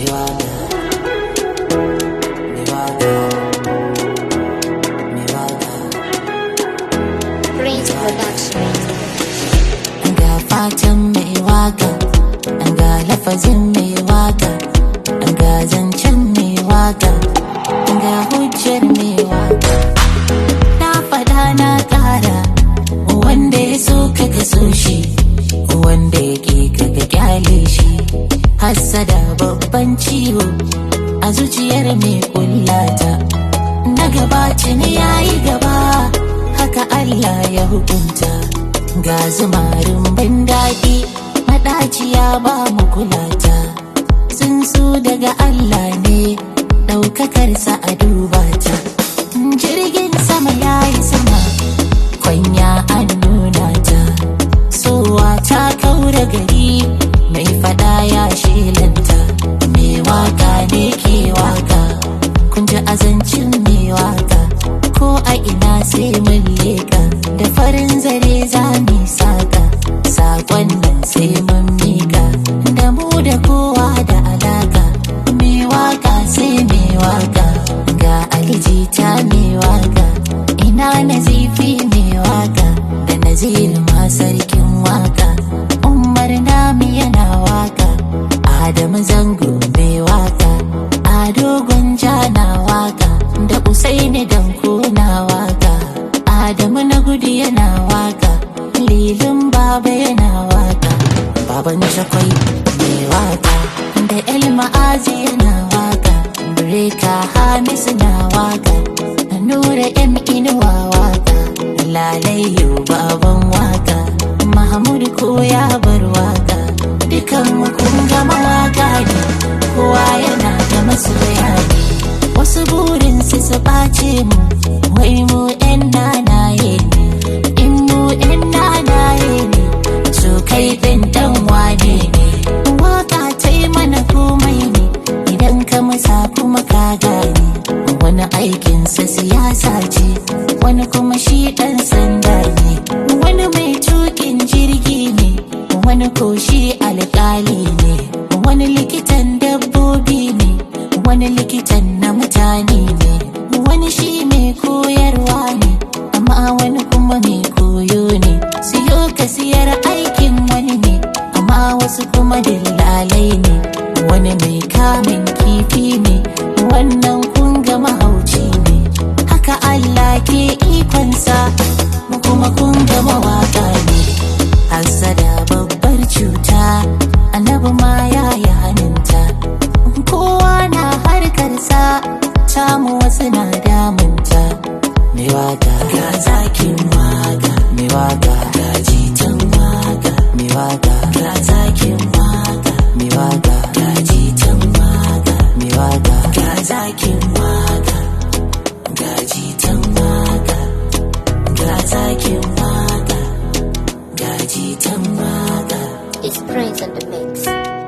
Mai waka, mai waka, mai waka. Prince Production. Ga fatan mai waka, ga lafazin mai waka, ga zancen mai waka, ga hujjar mai waka. Na faɗa na ƙara, wanda ya so ka ka so shi, wanda ya ƙi ka ka kyale shi. Hassada babban ciwo a zuciyar mai kullata. Na gaba tuni yayi gaba, haka Allah ya hukunta. Ga zumarin ban daɗi, maɗaciya ba mu kulata. Tsuntsu daga Allah ne, ɗaukakarsa a duba ta. Jirgin sama ya yi sama, kwanya an nuna ta. Sowa ta kaura gari, mai fada ya shelanta. Mai waka ne ke waka, kun ji azancin mai waka. Ko a ina sai mun leka, da farin zare za mu saka. Sakon nan sai mun mika, da mu da kowa da alaka. Mai waka sai mai waka, ga alijita mai waka. Ina Nazifi mai waka, da Naziru ma sarkin waka. Umar Nami yana waka, Adamu Zango mai waka, Ado Gwanja na waka, da Usaini Danko na waka, Adamu na gudu yana waka, Lilin Baba yana waka, Baban Shakwai mai waka, da El Ma'azi yana waka, Breka Hamisu na waka, Nura M Inuwa waka, Lalayo baban waka, Mahmud ko ya bar waka, dukan mu kun gama waka ne, kowa yana da masoya ne. Wasu burin su su ɓace mu, wai mu 'yan nanaye ne, in mu 'yan nanaye ne, su kai ɗin ɗan wane ne. Waka ta yi mana komai ne, idan ka masa kuma ka gane. Wani aikinsa siyasa ce, wani kuma shi ɗan sanda ne, wani mai tuƙin jirgi ne, wani ko shi alƙali ne, wani likitan dabbobi ne, wani likitan na mutane ne, wani shi mai koyarwa ne, amma wani kuma mai koyo ne. Siyo ka siyar aikin wani ne, amma wasu kuma dillalai ne, wani mai kamun kifi ne, wannan kun ga mahauci ne. Haka Allah ke ikonsa, mu kuma kun ga mawaka ne. Hassada babbar cuta, Annabi ma ya yi haninta. Kowa na harkarsa, tamu wasu na damunta. Mai waka ga zakin waka, mai waka ga jitan waka, mai waka ga zakin waka, mai waka ga jitan waka, mai waka ga zakin waka, ga jitan waka, ga zakin waka, ga jitan waka. It's Prince on the mix.